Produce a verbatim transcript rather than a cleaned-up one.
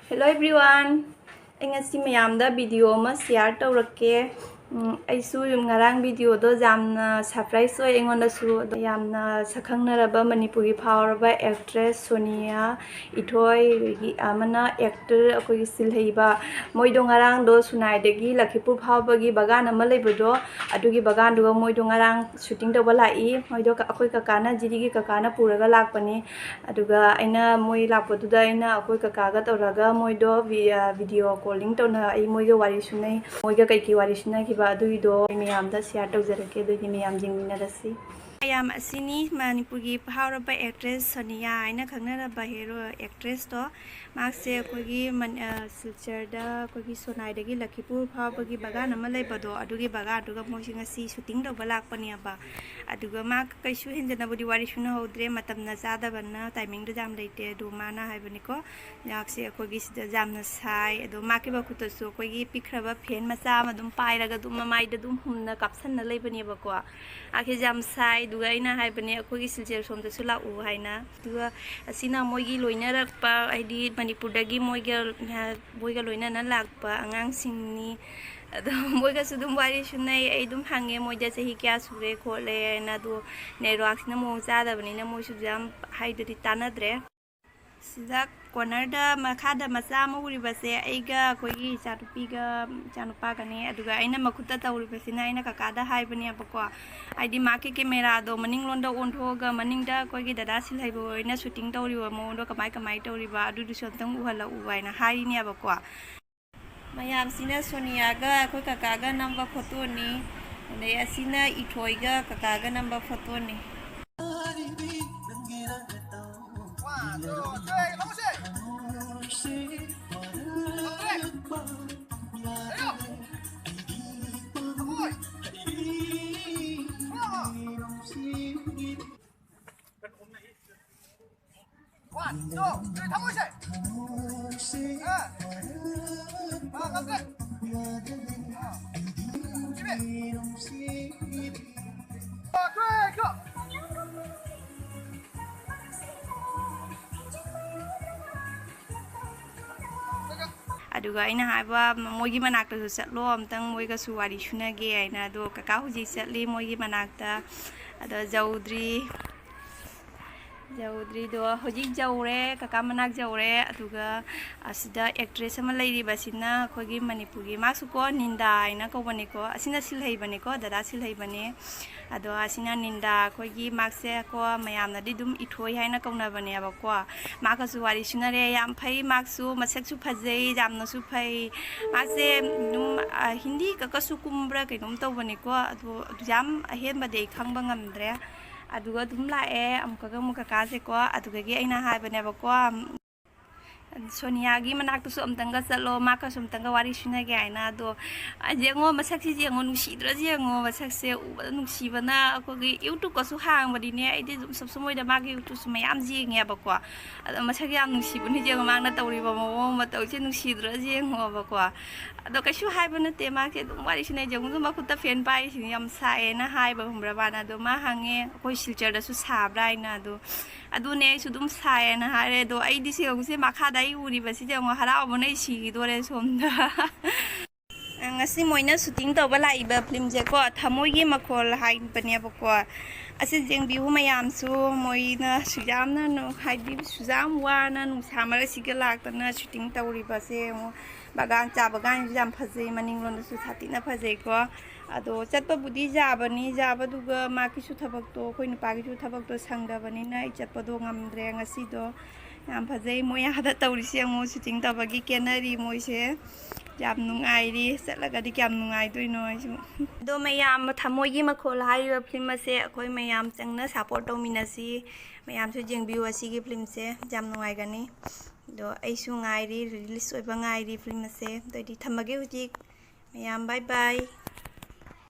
Hello everyone, ꯑꯩ ꯉꯁꯤ ꯃꯌꯥꯝꯗ video ꯑꯃ share ꯇꯧꯔꯛꯀꯦ꯫ ꯎꯝ, ꯑꯩꯁꯨ ꯉꯔꯥꯡ videoꯗꯣ ꯌꯥꯝꯅ surprise ꯑꯣꯏ ꯑꯩꯉꯣꯟꯗꯁꯨ꯫ ꯑꯗꯣ ꯌꯥꯝꯅ ꯁꯛꯈꯪꯅꯔꯕ ꯃꯅꯤꯄꯨꯔꯒꯤ ꯐꯥꯎꯔꯕ actress ꯁꯣꯅꯤꯌꯥ ꯏꯊꯣꯏ ꯑꯃꯅ actor ꯑꯩꯈꯣꯏꯒꯤ ꯁꯤꯜꯍꯩꯕ, ꯃꯣꯏꯗꯣ ꯉꯔꯥꯡꯗꯣ ꯁꯨꯅꯥꯏꯗꯒꯤ ꯂꯈꯤꯄꯨꯔ ꯐꯥꯎꯕꯒꯤ ꯕꯒꯥꯟ ꯑꯃ ꯂꯩꯕꯗꯣ, ꯑꯗꯨꯒꯤ ꯕꯒꯥꯟꯗꯨꯒ ꯃꯣꯏꯗꯣ ꯉꯔꯥꯡ shooting ꯇꯧꯕ ꯂꯥꯛꯏ꯫ ꯃꯣꯏꯗꯣ ꯑꯩꯈꯣꯏ ꯀꯀꯥꯅ, ꯖꯤꯔꯤꯒꯤ ꯀꯀꯥꯅ ꯄꯨꯔꯒ ꯂꯥꯛꯄꯅꯤ꯫ ꯑꯗꯨꯒ ꯑꯩꯅ ꯃꯣꯏ ꯂꯥꯛꯄꯗꯨꯗ ꯑꯩꯅ ꯑꯩꯈꯣꯏ ꯀꯀꯥꯒ ꯇꯧꯔꯒ ꯃꯣꯏꯗꯣ ꯚꯤ-, ꯑ, video calling ꯇꯧꯅ ꯑꯩ ꯃꯣꯏꯒ ꯋꯥꯔꯤ ꯁꯨꯅꯩ꯫ ꯃꯣꯏꯒ ꯀꯩꯀꯩ ꯋꯥꯔꯤ ꯁꯨꯅꯈꯤꯕ ꯑꯗꯨꯒꯤꯗꯣ ꯑꯩ ꯃꯌꯥꯝꯗ share ꯇꯧꯖꯔꯛꯀꯦ, ꯑꯗꯨꯗꯤ ꯃꯌꯥꯝ ꯌꯦꯡꯃꯤꯟꯅꯔꯁꯤ꯫ ꯃꯌꯥꯝ ꯑꯁꯤꯅꯤ ꯃꯅꯤꯄꯨꯔꯒꯤ ꯐꯥꯎꯔꯕ actress ꯁꯣꯅꯤꯌꯥ ꯍꯥꯏꯅ ꯈꯪꯅꯔꯕ hero actressꯇꯣ꯫ ꯃꯍꯥꯛꯁꯦ ꯑꯩꯈꯣꯏꯒꯤ ꯃꯟ-, ꯑ, ꯁꯤꯜꯆꯔꯗ ꯑꯩꯈꯣꯏꯒꯤ ꯁꯣꯅꯥꯏꯗꯒꯤ ꯂꯈꯤꯄꯨꯔ ꯐꯥꯎꯕꯒꯤ ꯕꯒꯥꯟ ꯑꯃ ꯂꯩꯕꯗꯣ, ꯑꯗꯨꯒꯤ ꯕꯒꯥꯟꯗꯨꯒ ꯃꯣꯏꯁꯦ ꯉꯁꯤ shooting ꯇꯧꯕ ꯂꯥꯛꯄꯅꯦꯕ꯫ ꯑꯗꯨꯒ ꯃꯥ ꯀꯩꯁꯨ ꯍꯦꯟꯖꯟꯅꯕꯨꯗꯤ ꯋꯥꯔꯤ ꯁꯨꯅꯍꯧꯗ꯭ꯔꯦ, ꯃꯇꯝꯅ ꯆꯥꯗꯕꯅ timingꯗꯣ ꯌꯥꯝ ꯂꯩꯇꯦ꯫ ꯑꯗꯣ ꯃꯥꯅ ꯍꯥꯏꯕꯅꯤꯀꯣ, ꯃꯍꯥꯛꯁꯦ ꯑꯩꯈꯣꯏꯒꯤ ꯁꯤꯗ ꯌꯥꯝꯅ ꯁꯥꯏ꯫ ꯑꯗꯣ ꯃꯥꯒꯤ ꯃꯈꯨꯠꯇꯁꯨ ꯑꯩꯈꯣꯏꯒꯤ ꯄꯤꯛꯈ꯭ꯔꯕ fan ꯃꯆꯥ ꯑꯃ ꯑꯗꯨꯝ ꯄꯥꯏꯔꯒ ꯑꯗꯨꯝ ꯃꯃꯥꯏꯗ ꯑꯗꯨꯝ ꯍꯨꯝꯅ ꯀꯥꯞꯁꯟꯅ ꯂꯩꯕꯅꯦꯕꯀꯣ꯫ ꯃꯍꯥꯛꯁꯦ ꯌꯥꯝ ꯁꯥꯏ꯫ ꯑꯗꯨꯒ ꯑꯩꯅ ꯍꯥꯏꯕꯅꯦ, ꯑꯩꯈꯣꯏꯒꯤ ꯁꯤꯜꯆꯔ ꯁꯣꯝꯗꯁꯨ ꯂꯥꯛꯎ ꯍꯥꯏꯅ꯫ ꯑꯗꯨꯒ ꯑꯁꯤꯅ ꯃꯣꯏꯒꯤ ꯂꯣꯏꯅꯔꯛꯄ, ꯍꯥꯏꯗꯤ ꯃꯅꯤꯄꯨꯔꯗꯒꯤ ꯃꯣꯏꯒ, ꯃꯣꯏꯒ ꯂꯣꯏꯅꯅ ꯂꯥꯛꯄ ꯑꯉꯥꯡꯁꯤꯡꯅꯤ꯫ ꯑꯗꯣ ꯃꯣꯏꯒꯁꯨ ꯑꯗꯨꯝ ꯋꯥꯔꯤ ꯁꯨꯅꯩ꯫ ꯑꯩ ꯑꯗꯨꯝ ꯍꯪꯉꯦ ꯃꯣꯏꯗ ꯆꯍꯤ ꯀꯌꯥ ꯁꯨꯔꯦ ꯈꯣꯠꯂꯦ ꯍꯥꯏꯅ꯫ ꯑꯗꯣ networkꯁꯤꯅ ꯃꯑꯣꯡ ꯆꯥꯗꯕꯅꯤꯅ ꯃꯣꯏꯁꯨ ꯌꯥꯝ ꯍꯥꯏꯗꯗꯤ ꯇꯥꯟꯅꯗ꯭ꯔꯦ꯫ ꯁꯤꯗ cornerꯗ ꯃꯈꯥꯗ ꯃꯆꯥ ꯑꯃ ꯎꯔꯤꯕꯁꯦ ꯑꯩꯒ ꯑꯩꯈꯣꯏꯒꯤ ꯏꯆꯥꯅꯨꯄꯤꯒ ꯏꯆꯥꯅꯨꯄꯥꯒꯅꯦ꯫ ꯑꯗꯨꯒ ꯑꯩꯅ ꯃꯈꯨꯠꯇ ꯇꯧꯔꯤꯕꯁꯤꯅ ꯑꯩꯅ ꯀꯀꯥꯗ ꯍꯥꯏꯕꯅꯦꯕꯀꯣ, ꯍꯥꯏꯗꯤ ꯃꯥꯒꯤ cameraꯗꯣ ꯃꯅꯤꯡꯂꯣꯝꯗ ꯑꯣꯟꯊꯣꯛꯑꯒ ꯃꯅꯤꯡꯗ ꯑꯩꯈꯣꯏꯒꯤ ꯗꯗꯥ ꯁꯤꯜꯍꯩꯕ ꯍꯣꯏꯅ shooting ꯇꯧꯔꯤꯕ ꯃꯑꯣꯡꯗꯣ ꯀꯃꯥꯏ ꯀꯃꯥꯏ ꯇꯧꯔꯤꯕ ꯑꯗꯨꯗꯨꯁꯨ ꯑꯝꯇꯪ ꯎꯍꯜꯂꯛꯎ ꯍꯥꯏꯅ ꯍꯥꯏꯔꯤꯅꯦꯕꯀꯣ꯫ ꯃꯌꯥꯝꯁꯤꯅ ꯁꯣꯅꯤꯌꯥꯒ ꯑꯩꯈꯣꯏ ꯀꯀꯥꯒ ꯅꯝꯕ photoꯅꯤ꯫ ꯑꯗꯩ ꯑꯁꯤꯅ ꯏꯊꯣꯏꯒ ꯀꯀꯥꯒ ꯅꯝꯕ photoꯅꯤ꯫ One, two, three, ꯊꯝꯃꯣꯁꯦ꯫ ꯑꯥ꯫ ꯑꯥ, ꯉꯝꯗ꯭ꯔꯦ꯫ ꯑꯥ꯫ ꯁꯤꯃꯦ꯫ ꯑꯥ, ꯇ꯭ꯔꯦ, ꯀꯣ꯫ ꯑꯗꯨꯒ ꯑꯩꯅ ꯍꯥꯏꯕ, ꯃꯣꯏꯒꯤ ꯃꯅꯥꯛꯇꯁꯨ ꯆꯠꯂꯣ ꯑꯝꯇꯪ, ꯃꯣꯏꯒꯁꯨ ꯋꯥꯔꯤ ꯁꯨꯅꯒꯦ ꯍꯥꯏꯅ꯫ ꯑꯗꯣ ꯀꯀꯥ ꯍꯧꯖꯤꯛ ꯆꯠꯂꯤ ꯃꯣꯏꯒꯤ ꯃꯅꯥꯛꯇ꯫ ꯑꯗꯣ ꯌꯧꯗ꯭ꯔꯤ, ꯌꯧꯗ꯭ꯔꯤꯗꯣ ꯍꯧꯖꯤꯛ ꯌꯧꯔꯦ, ꯀꯀꯥ ꯃꯅꯥꯛ ꯌꯧꯔꯦ꯫ ꯑꯗꯨꯒ ꯑꯁꯤꯗ actress ꯑꯃ ꯂꯩꯔꯤꯕꯁꯤꯅ ꯑꯩꯈꯣꯏꯒꯤ ꯃꯅꯤꯄꯨꯔꯒꯤ, ꯃꯥꯁꯨꯀꯣ ꯅꯤꯟꯗꯥ ꯍꯥꯏꯅ ꯀꯧꯕꯅꯤꯀꯣ, ꯑꯁꯤꯅ ꯁꯤꯜꯍꯩꯕꯅꯤꯀꯣ, ꯗꯗꯥ ꯁꯤꯜꯍꯩꯕꯅꯦ꯫ ꯑꯗꯣ ꯑꯁꯤꯅ ꯅꯤꯟꯗꯥ, ꯑꯩꯈꯣꯏꯒꯤ ꯃꯥꯁꯦ ꯀꯣ ꯃꯌꯥꯝꯅꯗꯤ ꯑꯗꯨꯝ ꯏꯊꯣꯏ ꯍꯥꯏꯅ ꯀꯧꯅꯕꯅꯦꯕꯀꯣ꯫ ꯃꯥꯒꯁꯨ ꯋꯥꯔꯤ ꯁꯨꯅꯔꯦ, ꯌꯥꯝ ꯐꯩ, ꯃꯥꯁꯨ ꯃꯁꯛꯁꯨ ꯐꯖꯩ, ꯌꯥꯝꯅꯁꯨ ꯐꯩ꯫ ꯃꯥꯁꯦ ꯑꯗꯨꯝ, ꯑ, ꯍꯤꯟꯗꯤ ꯀꯛꯀꯁꯨ ꯀꯨꯝꯕ꯭ꯔꯥ ꯀꯩꯅꯣꯝ ꯇꯧꯕꯅꯤꯀꯣ, ꯑꯗꯣ ꯑꯗꯨ ꯌꯥꯝ ꯑꯍꯦꯟꯕꯗꯤ ꯑꯩ ꯈꯪꯕ ꯉꯝꯗ꯭ꯔꯦ꯫ ꯑꯗꯨꯒ ꯑꯗꯨꯝ ꯂꯥꯛꯑꯦ ꯑꯃꯨꯛꯀꯒ ꯑꯃꯨꯛ ꯀꯀꯥꯁꯦꯀꯣ꯫ ꯑꯗꯨꯗꯒꯤ ꯑꯩꯅ ꯍꯥꯏꯕꯅꯦꯕꯀꯣ, ꯁꯣꯅꯤꯌꯥꯒꯤ ꯃꯅꯥꯛꯇꯁꯨ ꯑꯝꯇꯪꯒ ꯆꯠꯂꯣ, ꯃꯥꯒꯁꯨ ꯑꯝꯇꯪꯒ ꯋꯥꯔꯤ ꯁꯨꯅꯒꯦ ꯍꯥꯏꯅ꯫ ꯑꯗꯣ, ꯑ, ꯌꯦꯡꯉꯣ ꯃꯁꯛꯁꯤ ꯌꯦꯡꯉꯣ, ꯅꯨꯡꯁꯤꯗ꯭ꯔꯁꯤ ꯌꯦꯡꯉꯣ, ꯃꯁꯛꯁꯦ ꯎꯕꯗ ꯅꯨꯡꯁꯤꯕꯅ꯫ ꯑꯩꯈꯣꯏꯒꯤ YouTube-ꯀꯁꯨ ꯍꯥꯡꯕꯅꯤꯅꯦ, ꯑꯩꯗꯤ ꯑꯗꯨꯝ ꯁꯨꯝ ꯁꯨꯝ ꯃꯣꯏꯗ ꯃꯥꯒꯤ YouTube-ꯁꯨ ꯃꯌꯥꯝ ꯌꯦꯡꯉꯦꯕꯀꯣ꯫ ꯑꯗꯣ ꯃꯁꯛ ꯌꯥꯝ ꯅꯨꯡꯁꯤꯕꯅꯤ ꯌꯦꯡꯉꯣ, ꯃꯥꯅ ꯇꯧꯔꯤꯕ ꯃꯑꯣꯡ ꯃꯇꯧꯁꯦ ꯅꯨꯡꯁꯤꯗ꯭ꯔꯁꯤ ꯌꯦꯡꯉꯣꯕꯀꯣ꯫ ꯑꯗꯣ ꯀꯩꯁꯨ ꯍꯥꯏꯕ ꯅꯠꯇꯦ, ꯃꯥꯁꯦ ꯑꯗꯨꯝ ꯋꯥꯔꯤ ꯁꯥꯟꯅꯩ꯫ ꯌꯦꯡꯉꯨ, ꯃꯈꯨꯠꯇ fan ꯄꯥꯏꯔꯤꯁꯤꯅ ꯌꯥꯝ ꯁꯥꯏꯌꯦꯅ ꯍꯥꯏꯕ, ꯈꯪꯕ꯭ꯔꯥ? ꯃꯥꯅ ꯑꯗꯣ ꯃꯥ ꯍꯪꯉꯦ, "ꯑꯩꯈꯣꯏ ꯁꯤꯜꯆꯔꯗꯁꯨ ꯁꯥꯕ꯭ꯔꯥ?" ꯍꯥꯏꯅ꯫ ꯑꯗꯣ "ꯑꯗꯨꯅꯦ, ꯑꯩꯁꯨ ꯑꯗꯨꯝ ꯁꯥꯏꯌꯦꯅ" ꯍꯥꯏꯔꯦ꯫ ꯑꯗꯣ ꯑꯩꯗꯤ ꯁꯤ ꯍꯧꯖꯤꯛꯁꯦ ꯃꯈꯥꯗ ꯑꯩ ꯎꯔꯤꯕꯁꯤꯗꯤ ꯌꯦꯡꯉꯣ, ꯍꯔꯥꯎꯕꯅ ꯑꯩ ꯁꯤꯈꯤꯗꯣꯔꯦ ꯁꯣꯝꯗ꯫ ꯉꯁꯤ ꯃꯣꯏꯅ shooting ꯇꯧꯕ ꯂꯥꯛꯏꯕ film-ꯁꯦꯀꯣ, ꯊꯃꯣꯏꯒꯤ ꯃꯈꯣꯜ ꯍꯥꯏꯕꯅꯦꯕꯀꯣ꯫ ꯑꯁꯤ ꯌꯦꯡꯕꯤꯌꯨ ꯃꯌꯥꯝꯁꯨ, ꯃꯣꯏꯅ ꯁꯨꯛꯌꯥꯝꯅ ꯅꯨ-, ꯍꯥꯏꯗꯤ ꯁꯨꯛꯌꯥꯝ ꯋꯥꯅ ꯅꯨꯡꯁꯥ ꯃꯔꯛꯁꯤꯒ ꯂꯥꯛꯇꯅ shooting ꯇꯧꯔꯤꯕꯁꯦ ꯌꯦꯡꯉꯣ꯫ ꯕꯒꯥꯟ, ꯆꯥ ꯕꯒꯥꯟꯁꯨ ꯌꯥꯝ ꯐꯖꯩ, ꯃꯅꯤꯡꯂꯣꯝꯗꯁꯨ ꯁꯥꯊꯤꯅ ꯐꯖꯩꯀꯣ꯫ ꯑꯗꯣ ꯆꯠꯄꯕꯨꯗꯤ ꯌꯥꯕꯅꯤ, ꯌꯥꯕꯗꯨꯒ ꯃꯥꯒꯤꯁꯨ ꯊꯕꯛꯇꯣ, ꯑꯩꯈꯣꯏ ꯅꯨꯄꯥꯒꯤꯁꯨ ꯊꯕꯛꯇꯣ ꯁꯪꯗꯕꯅꯤꯅ ꯑꯩ ꯆꯠꯄꯗꯣ ꯉꯝꯗ꯭ꯔꯦ ꯉꯁꯤꯗꯣ꯫ ꯌꯥꯝ ꯐꯖꯩ ꯃꯣꯏ ꯑꯥꯗ ꯇꯧꯔꯤꯁꯦ ꯌꯦꯡꯉꯣ, shooting ꯇꯧꯕꯒꯤ ꯀꯦꯅꯔꯤ ꯃꯣꯏꯁꯦ꯫ ꯌꯥꯝ ꯅꯨꯡꯉꯥꯏꯔꯤ, ꯆꯠꯂꯒꯗꯤ ꯀꯌꯥꯝ ꯅꯨꯡꯉꯥꯏꯗꯣꯏꯅꯣ ꯑꯩꯁꯨ꯫ ꯑꯗꯣ ꯃꯌꯥꯝ, ꯊꯃꯣꯏꯒꯤ ꯃꯈꯣꯜ ꯍꯥꯏꯔꯤꯕ film ꯑꯁꯦ ꯑꯩꯈꯣꯏ ꯃꯌꯥꯝ ꯆꯪꯅ support ꯇꯧꯃꯤꯟꯅꯁꯤ꯫ ꯃꯌꯥꯝꯁꯨ ꯌꯦꯡꯕꯤꯌꯨ ꯑꯁꯤꯒꯤ film-ꯁꯦ, ꯌꯥꯝ ꯅꯨꯡꯉꯥꯏꯒꯅꯤ꯫ ꯑꯗꯣ ꯑꯩꯁꯨ ꯉꯥꯏꯔꯤ, release ꯑꯣꯏꯕ ꯉꯥꯏꯔꯤ film ꯑꯁꯦ꯫ ꯑꯗꯨꯑꯣꯏꯗꯤ ꯊꯝꯃꯒꯦ ꯍꯧꯖꯤꯛ꯫ ꯃꯌꯥꯝ bye bye꯫